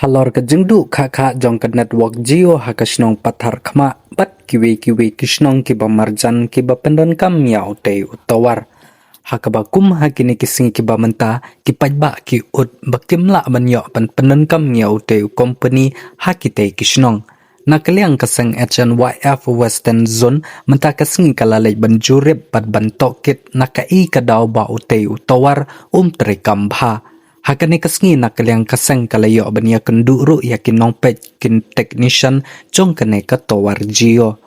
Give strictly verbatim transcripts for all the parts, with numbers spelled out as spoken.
Halor ka jingduh khah khah jong ka network Jio ha ka shnong Patharkhmah bad kiwei kiwei ki shnong kiba marjan kiba pyndonkam ïa utei u tower. Ha kaba kum ha kine ki sngi kiba mynta, ki paidbah ki ud ba kim lah ban ïoh ban pyndonkam ïa utei u company ha kitei ki shnong. Na ka liang ka seng H N Y F Western Zone mynta ka sngi ka la leit ban jurip bad ban tohkit na kaei ka daw ba utei u tower um treikam bha. Ha kane ka sngi na ka liang ka seng ka la ïoh ban ïakynduh ruh ïa ki nongpeit ki technician jong kane ka tower Jio.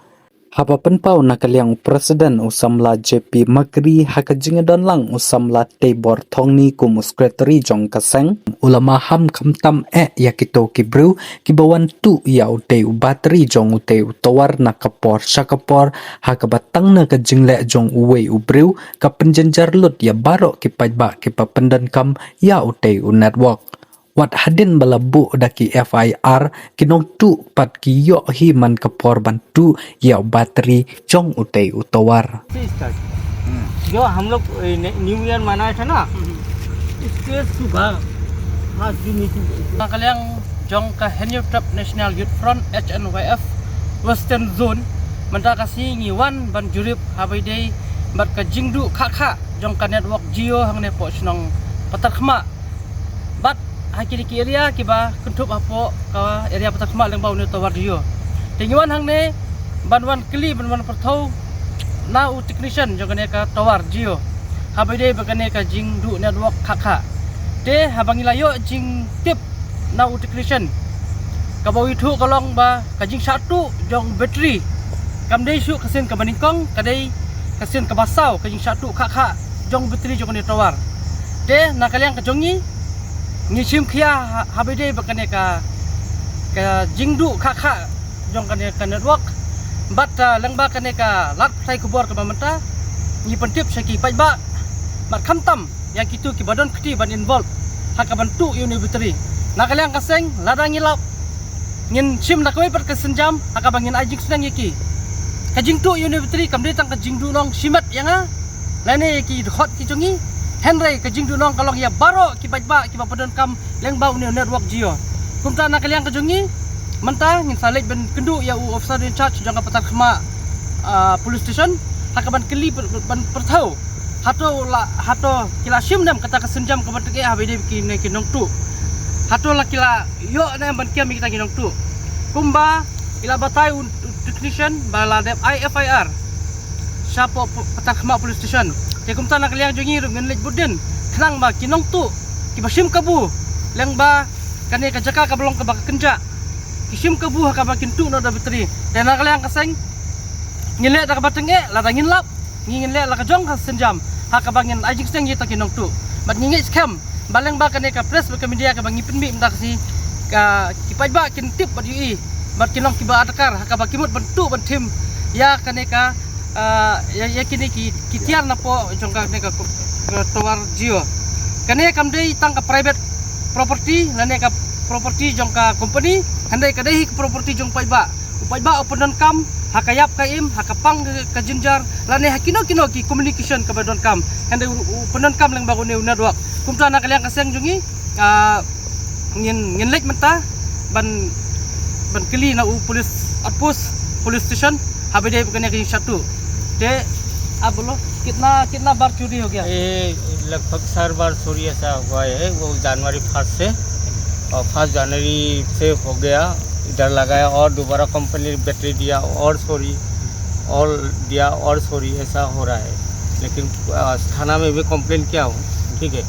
Haba pynpaw na ka liang u President u samla J P Makri ha ka jingdon lang u samla Teibor Thongni kum u Secretary jong ka seng, u la maham khamtam eh ïa kito ki briew kiba wan tuh ïa utei u battery jong utei u tower na ka por sha ka por, ha kaba tang na ka jingleh jong uwei u briew ka pynjynjar lut ïa baroh ki paidbah kiba pyndonkam ïa utei u network. Wat hadien ba la buh da ki F I R, ki nongtuh pat ki ïoh hi man ka por ban tuh ïa u battery jong utei u tower. से स्टार्ट जो हम लोग ए, ने- न्यू ईयर मनाया था ना, उसके सुबह आज भी मीटिंग। Na ka liang jong ka Hynñiewtrep National Youth Front, H N Y F Western Zone, mynta ka sngi ngi wan ban jurip haba ïadei bad ka jingduh khah khah jong ka network Jio hangne poh shnong Patharkhmah. Bad ha kine ki area kiba kynthup hapoh ka area Patharkhmah lyngba une u tower Jio. Te ngi wan hangne ban wan kylli ban wan pyrthew na u technician jong kane ka tower Jio haba ïadei bad kane ka jingduh network khah khah. Te haba ngi la ïoh jingtip na u technician, kaba u ïathuh ka long ba ka jingshah tuh jong u battery kam dei shuh ka sien kaba nyngkong, ka dei ka sien kaba saw ka jingshah tuh khah khah jong u battery jong kane ka tower. Te na ka liang ka jong ngi, ngi shim khia ha- haba ïadei bad kane ka ka jingduh khah khah jong kane ka network. Bad ah, lyngba kane ka lad pathai khubor kaba mynta, ngi pyntip sha ki paidbah bad khamtam ïa kito kiba don kti ban involve ha kaban tuh ïa une u battery. Na ka liang ka seng, lada ngi lap, ngin shim da kawei pat ka sienjam ha kaba ngin ai jingsneng ïa ki. Ka jingtuh ïa une u battery kam dei tang ka jingduhnong shimet ïa nga lane ïa ki dkhot ki jong ngi, hynrei ka jingduhnong ka long ïa baroh ki paidbah kiba pyndonkam lyngba une u network Jio. Kumta na ka liang ka jong ngi, mynta ngin sa leit ban kynduh ïa u officer in charge jong ka Patharkhmah ah, police station ha kaban kylli ban pyrthew hato la, hato ki la shim ne em kata ka sienjam kaba tyngeh haba ïadei bad kine ki nongtuh. Hato la ki la ïoh ne em ban kem ïa kita ki nongtuh. Kumba i la batai u technician ba la dep ai F I R shapoh Patharkhmah police station. Te kumta na ka liang jong ngi ruh ngin leit bud dien khnang ba ki nongtuh kiba shim kabu lyngba kane ka jaka kaba long kaba ka kynjah, ki shim kabu ha kaba kin tuh noh da battery. Te na ka liang ka seng, ngin leh da kaba tyngeh, lada ngin lap, ngi ngin leh la ka jong ka sienjam ha kaba ngin ai jingsneng ïa kita ki nongtuh. Bad ngi ngeit skhem ba lyngba kane ka press bad ka media kaba ngi pynmih mynta ka sngi, ka ki paidbah kin tip bad ïohi bad kin long kiba adkar ha kaba ki mut ban tuh ban thim ïa kane ka ah, ïa, ïa kine ki, ki tiar napoh jong kane ka, ka tower Jio. Kane kam dei tang ka private property lane ka property jong ka company, hynrei ka dei hi ka property jong paidbah. U paidbah u pyndonkam ha ka ïap ka im, ha ka pang ka, ka jynjar lane ha kino kino ki communication kaba donkam, hynrei u, u pyndonkam lyngba une u network. Kumta na ka liang ka seng jong ngi, ah, ngin, ngin leit mynta ban, ban kylli na u police outpost, police station haba ïadei bad kane ka jingshah tuh. Te, आप बोलो, कितना कितना बार चोरी हो गया? ये लगभग चार बार चोरी ऐसा हुआ है, वो जनवरी फर्स्ट से, और फर्स्ट जनवरी से हो गया, इधर लगाया और दोबारा कंपनी बैटरी दिया और चोरी, और दिया और चोरी, ऐसा हो रहा है। लेकिन अ, थाना में भी कंप्लेन किया हूँ, ठीक है।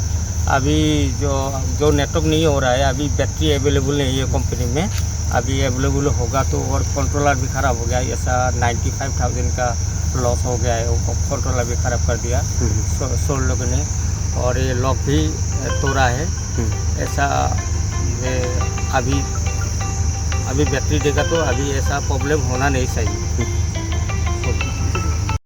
अभी जो जो नेटवर्क नहीं हो रहा है, अभी बैटरी अवेलेबल नहीं है कंपनी में। अभी अवेलेबल होगा तो, और कंट्रोलर भी ख़राब हो गया है, ऐसा नाइन्टी फ़ाइव थाउजेंड का लॉस हो गया है, वो कंट्रोलर भी ख़राब कर दिया। हम्म। सो- सोल लोगों ने, और ये लॉक भी अ, तोड़ा है। हम्म। ऐसा ये अभी अभी बैटरी देगा तो अभी ऐसा प्रॉब्लम होना नहीं चाहिए। हम्म।